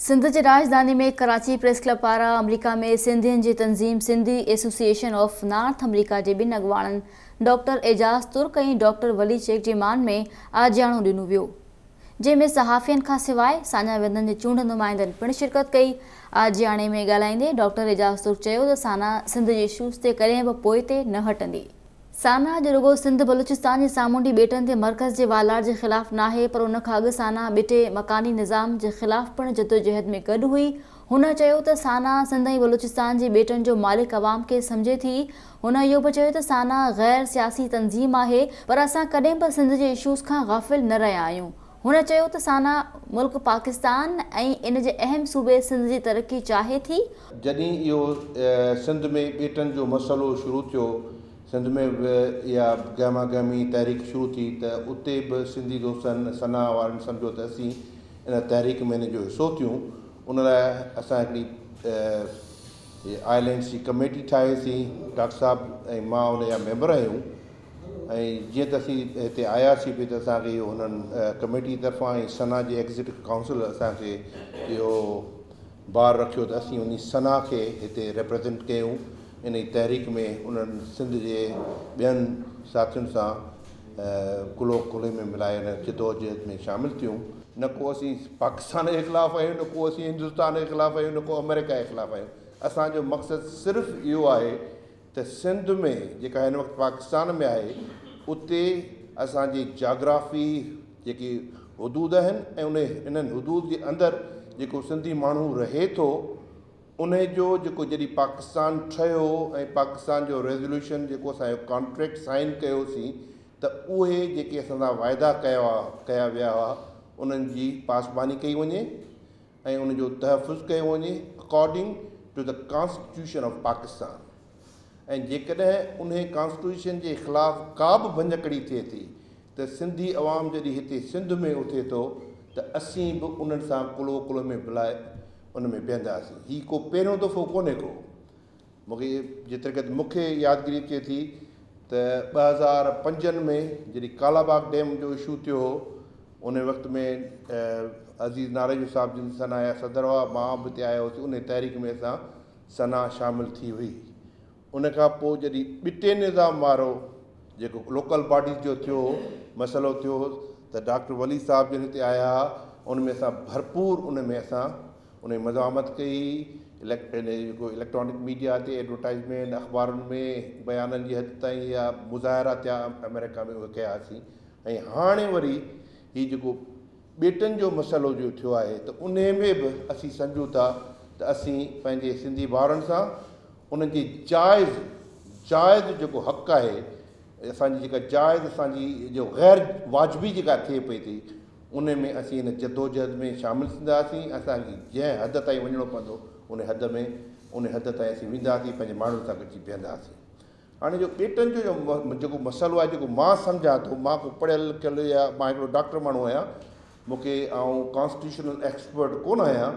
سنڌ جي راڄڌاني ۾ Karachi press club پاران آمريڪا ۾ سنڌين جي تنظيم Sindhi association of North America جي ٻن اڳواڻن ڊاڪٽر اعجاز ترڪ ۽ ڊاڪٽر ولي شيخ جي مان ۾ آجياڻو ڏنو ويو جنهن ۾ صحافين کان سواء ساڃاهه وندن جي چونڊ نمائندن پڻ شرڪت ڪئي. آجياڻي ۾ ڳالهائيندي ڊاڪٽر اعجاز ترڪ چيو ته سانا سنڌ جي اشوز تي ڪڏهن به پوئتي نه هٽندي. سانا اڄ رڳو سنڌ بلوچستان جي سامونڊي ٻيٽن تي مرڪز جي والار جي خلاف ناهي پر ان کان اڳ سانا ٻٽي مڪاني نظام جي خلاف پڻ جدوجهد ۾ گڏ هئي. هن چيو ته سانا سنڌ ۽ بلوچستان جي ٻيٽن جو مالڪ عوام کي سمجهي ٿي. هن اهو به چيو ته سانا غير سياسي تنظيم آهي پر اسان ڪڏهن به سنڌ جي اشوز کان غافل نه رهيا آهيون. هن چيو ته سانا ملڪ پاڪستان ۽ ان جي اهم صوبي سنڌ جي ترقي چاهي ٿي. جڏهن اهو سنڌ ۾ ٻيٽن جو مسئلو شروع ٿيو، سنڌ ۾ به اها گهما گهمي تحريڪ شروع ٿي ته اتي به سنڌي دوستن سنا وارن سمجهيو ته اسين ان تحريڪ ۾ ان جو حصو ٿيون، ان لاء اسان هڪڙي آئلينڊس جي ڪميٽي ٺاهي سين، ڊاڪٽر صاحب ۽ مان ان جا ميمبر آهيون. ۽ جيئن ته اسين هتي آياسين پئي ته اسان کي اهو هنن ڪميٽي طرفان ۽ ثنا جي ايگزيڪٽو ڪائونسل اسان کي اهو بار رکيو ته اسين انهي ثنا کي هتي ريپريزنٽ ڪيون انهي تحريڪ ۾ انهن سنڌ جي ٻين ساٿين سان ڪلهو ڪلهي ۾ ملائي ان جدوجهد ۾ شامل ٿيون. نه ڪو اسين پاڪستان جي خلاف آهيون نه ڪو اسين هندستان جي خلاف آهيون نه ڪو آمريڪا جي خلاف آهيون اسان جو مقصد صرف اهو آهي ته سنڌ ۾ جيڪا هن وقت پاڪستان ۾ آهي اتي اسان جي جاگرافي جيڪي حدود آهن ۽ ان انهن حدود جي اندر جيڪو سنڌي ماڻهو رهي ٿو ان جو جيڪو جڏهن پاڪستان ٺهيو ۽ پاڪستان جو ريزوليوشن جيڪو اسان جو ڪانٽريڪٽ سائن ڪيوسين ته اهي جيڪي اسان سان واعدا ڪيا ڪيا ويا هئا انهن جي پاسباني ڪئي وڃي ۽ ان جو تحفظ ڪيو وڃي according to the constitution of Pakistan ۽ جيڪڏهن انهي ڪانسٽيٽيوشن جي خلاف ڪا به ڀڃڪڙي ٿئي ٿي ته سنڌي عوام جڏهن هتي سنڌ ۾ اٿي ٿو ته اسين به انهن سان ڪلهو ڪلهو ۾ ملائي ان ۾ بيهنداسين هي ڪو پهريون دفعو ڪونهي ڪو مون کي جيتري قدر مون کي يادگيري اچي ٿي ته 2005 ۾ جڏهن ڪالا باغ ڊيم جو اشو ٿيو هو ان وقت ۾ عزيز ناريجو صاحب جن ثنا جا صدر هئا مان به اتي آيو هوس ان تحريڪ ۾ اسان ثنا شامل ٿي هئي ان کان پوء جڏهن ٻٽي نظام وارو جيڪو لوڪل باڊيز جو ٿيو هو مسئلو ٿيو هو ته ڊاڪٽر ولي صاحب جن هتي آيا هئا ان ۾ اسان ڀرپور ان ۾ اسان ان جي مزاحمت ڪئي، جيڪو اليڪٽرانڪ ميڊيا تي ايڊورٽائيزمينٽ، اخبارن ۾ بيانن جي حد تائين يا مظاهرا ٿيا آمريڪا ۾ اهي ڪياسين ۽ هاڻي وري هي جيڪو ٻيٽن جو مسئلو جو ٿيو آهي ته انهي ۾ به اسين سمجهون ٿا ته اسين پنهنجي سنڌي ڀائرن سان انهن جي جائز جائز جيڪو حق آهي اسان جي جيڪا جائز اسان جي جو غير واجبي جيڪا ٿئي پئي ٿي ان ۾ اسين ان جدوجهد ۾ شامل ٿينداسين، اسان کي جنهن حد تائين وڃڻو پوندو ان حد ۾ ان حد تائين اسين وينداسين، پنهنجي ماڻهن سان گڏجي بيهنداسين. هاڻي جو ٻيٽن جو جيڪو مسئلو آهي جيڪو مان سمجهان ٿو، مان ڪو پڙهيل لکيل يا مان هڪڙو ڊاڪٽر ماڻهو آهيان، مون کي آئون ڪانسٽيٽيوشنل ايڪسپرٽ ڪونه آهيان،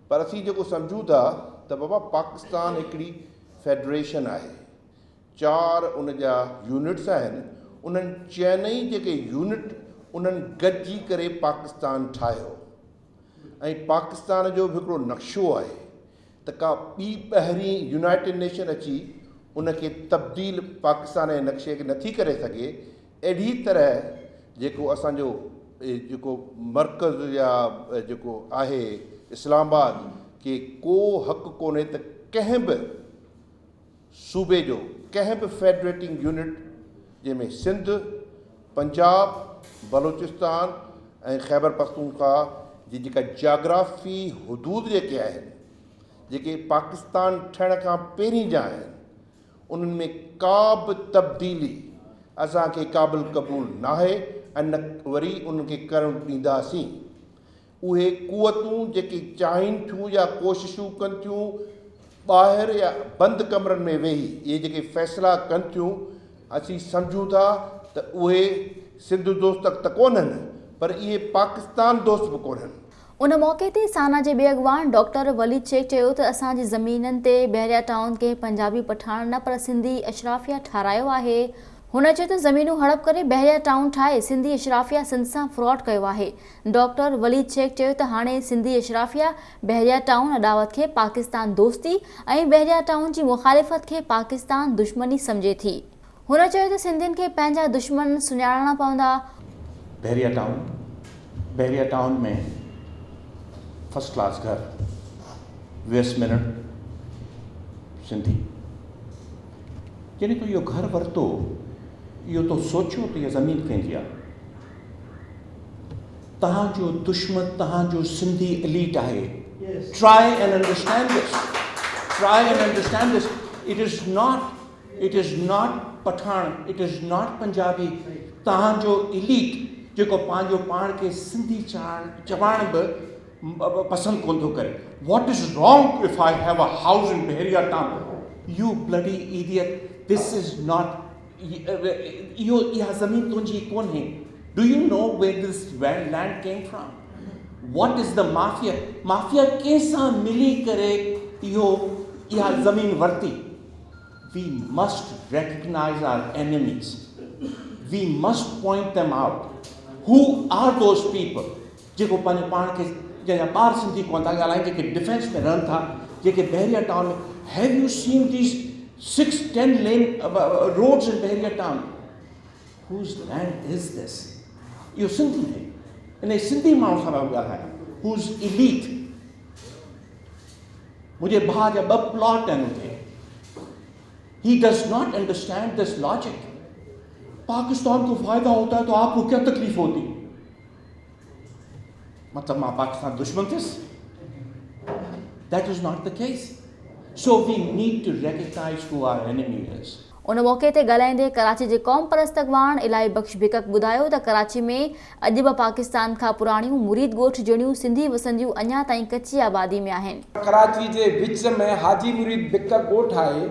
پر اسين جيڪو سمجهون ٿا ته بابا پاڪستان هڪڙي فيڊريشن آهي، چار ان جا يونٽس آهن انهن چئنئي جيڪي يونٽ انهن گڏجي ڪري پاڪستان ٺاهيو ۽ پاڪستان جو به هڪڙو نقشو آهي ته ڪا ٻي ٻاهرين يونائيٽيڊ نيشن اچي ان کي تبديل پاڪستان جي نقشي کي نٿي ڪري سگهي اهڙي طرح جيڪو اسان جو جيڪو مرڪز يا جيڪو آهي اسلام آباد کي ڪو حق ڪونهي ته ڪنهن به صوبي جو ڪنهن به فيڊريٽنگ يونٽ جنهن ۾ سنڌ، پنجاب، بلوچستان ۽ خيبرپختونخواهه جي جيڪا جاگرافي حدود جيڪي آهن جيڪي پاڪستان ٺهڻ کان پهرين جا آهن انهن ۾ ڪا به تبديلي اسان کي قابل قبول ناهي ۽ نه وري انهن کي ڪرڻ ڏينداسين. اهي قوتون جيڪي چاهين ٿيون يا ڪوششون ڪن ٿيون ٻاهر يا بند ڪمرن ۾ ويهي اهي جيڪي فيصلا ڪن ٿيون اسين سمجهون ٿا ته اهي سنڌ دوست ته ڪونهن پر اهي پاڪستان دوست به ڪونهن. ان موقعي تي سانا جي ٻئي اڳواڻ ڊاڪٽر وليد شيخ چيو ته اسان جي زمينن تي بحريا ٽائون ڪنهن پنجابي پٺاڻ نه پر سنڌي اشرافيا ٺارايو آهي. هن چيو ته زمينون هڙپ ڪري بحريا ٽائون ٺاهي سنڌي اشرافيه سنڌ سان فراڊ ڪيو آهي. ڊاڪٽر وليد شيخ چيو ته هاڻي سنڌي اشرافيه بحريا ٽائون اڏاوت کي پاڪستان دوستي ۽ بحريا ٽائون جي مخالفت کي پاڪستان دشمني سمجهي ٿي. هن چيو ته سنڌين کي پنهنجا دشمن سڃاڻڻا پوندا. Bahria town, Bahria town ۾ first class گهر ويس ملڻ سنڌي. جڏهن تو اهو گهر ورتو، اهو تو سوچيو ته اها زمين ڪنهن جي آهي؟ توهان جو دشمن توهان جو سنڌي اليٽ آهي. Try and understand this, try and understand this, it is not, it is not Pathan, it is not Punjabi, توهان جو اليٽ جيڪو پنهنجو پاڻ کي سنڌي چوائڻ به پسند ڪونه ٿو ڪري. What is wrong if I have a house in Bahria town you bloody idiot this is not اهو اها زمين تنهنجي ڪونهي do you know where this land came from what is the mafia mafia ڪنهن سان ملي ڪري اهو اها زمين ورتي we must recognise our enemies we must point them out who are those people جيڪو پنهنجو پاڻ کي جنهن جا ٻار سنڌي ڪونه ٿا ڳالهائين جيڪي ڊفينس ۾ رهن ٿا جيڪي Bahria town ۾ have you seen these six ten lane roads in Bahria town whose land is this اهو سنڌي آهي ان سنڌي ماڻهو سان پيو ڳالهايان هوز اليٽ منهنجي ڀاء جا ٻه پلاٽ آهن اتي he does not understand this logic Pakistan کو فائده ہوتا ہے تو آپ کو کیا تکلیف ہوتی مطلب مان پاڪستان دشمن ٿيس that is not the case so we need to recognise who our enemy is. ان موقعي تي ڳالهائيندي ڪراچي جي قومپرست اڳواڻ الاهي بخش ڀڪڪ ٻڌايو ته ڪراچي ۾ اڄ به پاڪستان کان پراڻيون مريد ڳوٺ جهڙيون سنڌي وسنديون اڃا تائين ڪچي آبادي ۾ آهن. ڪراچي جي وچ ۾ حاجي مريد ڀڪڪ ڳوٺ آهي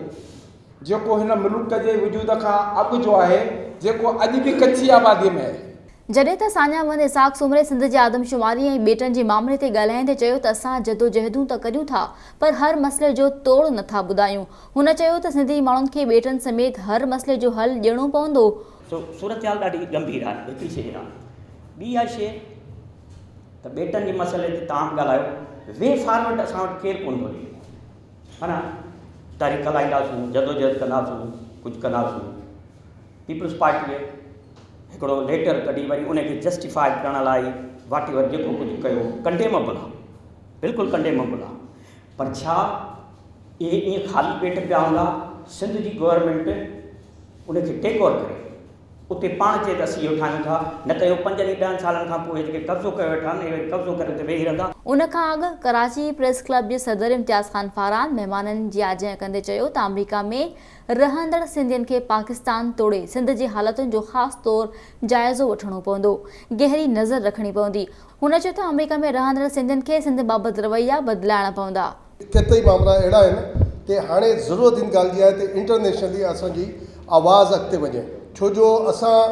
جيڪو هن ملڪ جي وجود کان اڳ جو آهي جيڪو اڄ به ڪچي آبادي ۾ آهي. جڏهن ته ساڃاهه وند اسحاق سومري سنڌ جي آدمشماري ۽ ٻيٽن جي مامري تي ڳالهائيندي چيو ته اسان جدوجهدون ته ڪريون ٿا پر هر مسئلي جو توڙ نه ٿا ٻڌايون. هن چيو ته سنڌي ماڻهن کي ٻيٽن سميت هر مسئلي جو حل ڏيڻو پوندو. سو صورتحال ڏاڍي ڳنڀير آهي هڪڙي شيء اها ٻي اها شيء ته ٻيٽن جي مسئلي تي توهان به ڳالهايو وي فارورڊ اسان وٽ ڪير ڪونه ٿو ڏئي معنيٰ تحريڪ هلائينداسون جدوجهد ڪنداسون ڪجهه ڪنداسون پيپلز پارٽيء هڪڙو ليٽر ڪڍي وري ان کي جسٽيفاء ڪرڻ لاء واٽ ايور جيڪو ڪجهه ڪيو ڪنڊيمبل آ بلڪل ڪنڊيمبل آ پر ڇا اهي ائين خالي پيٽ پيا هوندا سنڌ جي گورنمينٽ ان کي ٽيڪ اوور ڪري اتي پاڻ چئي ته اسين اهو ٺاهيون ٿا نه ته اهو پنجن ۽ ڏهن سالن کان پوء جيڪي قبضو ڪيو ويٺا آهن اهي وري قبضو ڪري اتي ويهي رهندا. ان کان اڳ ڪراچي پريس ڪلب جي صدر امتياز خان فاران مهمانن جي آجيان ڪندي چيو ته آمريڪا ۾ رهندڙ سنڌين کي پاڪستان توڙي سنڌ جي حالتن جو خاص طور جائزو وٺڻو پوندو، گهري نظر رکڻي پوندي. هن چيو ته آمريڪا ۾ رهندڙ سنڌين کي سنڌ بابت رويا بدلائڻا پوندا. ڪيترائي مامرا اهڙا آهن ته هاڻي ضرورت ان ڳالهه جي آهي ته انٽرنيشنلي اسان جي آواز اڳتي وڃي ڇو جو اسان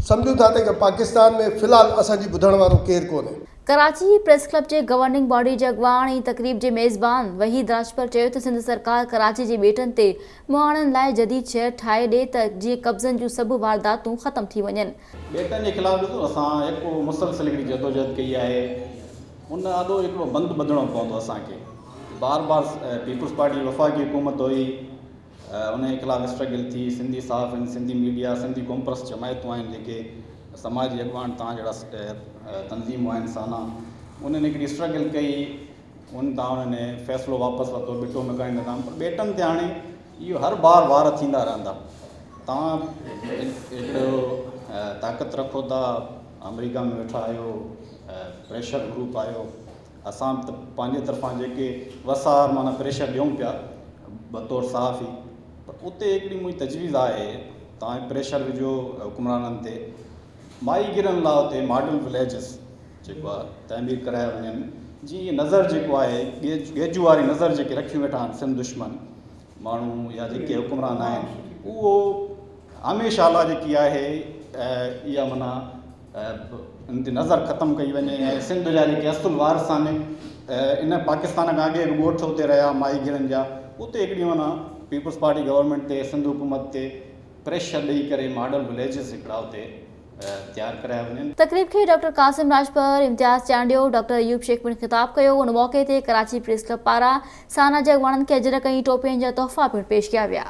سمجهون ٿا ته پاڪستان ۾ في الحال اسان جي ٻڌڻ وارو ڪير ڪونهي. ڪراچي پريس ڪلب جي گورننگ باڊي جي اڳواڻ ۽ تقريب جي ميزبان وحيد راڄپر چيو ته سنڌ سرڪار ڪراچي جي ٻيٽن تي مهاڻن لاء جديد شهر ٺاهي ڏي ته جيئن قبضن جون سڀ وارداتون ختم ٿي وڃن. ٻيٽن جي خلاف ڏسو اسان هڪ مسلسل هڪڙي جدوجهد ڪئي آهي ان آڏو هڪڙو بند ٻڌڻو پوندو اسان کي بار بار پيپلز پارٽي جي وفاقي حڪومت هئي ان جي خلاف اسٽرگل ٿي، سنڌي صحافين، سنڌي ميڊيا، سنڌي قومپرست جماعتون آهن جيڪي سماجي اڳواڻ توهان جهڙا تنظيمون آهن سانا انهن هڪڙي اسٽرگل ڪئي ان تان انهن فيصلو واپس ورتو ٻٽو مڪاني نظام پر ٻيٽن تي هاڻي اهو هر بار وار ٿيندا رهندا توهان هڪڙو طاقت رکو ٿا آمريڪا ۾ ويٺا آهيو پريشر گروپ آهيو اسان ته پنهنجي طرفان جيڪي وس آهر معنيٰ پريشر ڏيون پيا بطور صحافي پر اتي هڪڙي منهنجي تجويز آهي توهان پريشر وجهو حڪمرانن تي ماهيگيرن لاء اتي ماڊل وليجز جيڪو آهي تعمير ڪرايا وڃن جيئن هي نظر جيڪو آهي ڳيجو واري نظر جيڪي رکيون ويٺا آهن سنڌ دشمن ماڻهو يا جيڪي حڪمران آهن اهو هميشه لاء جيڪي آهي اها معنيٰ ان تي نظر ختم ڪئي وڃي ۽ سنڌ جا جيڪي اصل وارث آهن ان پاڪستان کان اڳي به ڳوٺ اتي رهيا ماهيگيرن جا اتي هڪڙي معنيٰ پيپلز پارٽي گورنمينٽ تي سنڌ حڪومت تي پريشر ڏئي ڪري ماڊل وليجز هڪڙا اتي تيار ڪرايا وڃن. تقريب کي ڊاڪٽر قاسم راڄپر، امتياز چانڊيو، ڊاڪٽر ايوب شيخ پڻ خطاب ڪيو. ان موقعي تي ڪراچي پريس ڪلب پاران سانا جي اڳواڻن کي اجرڪ ۽ ٽوپين جا تحفا پڻ پيش ڪيا ويا.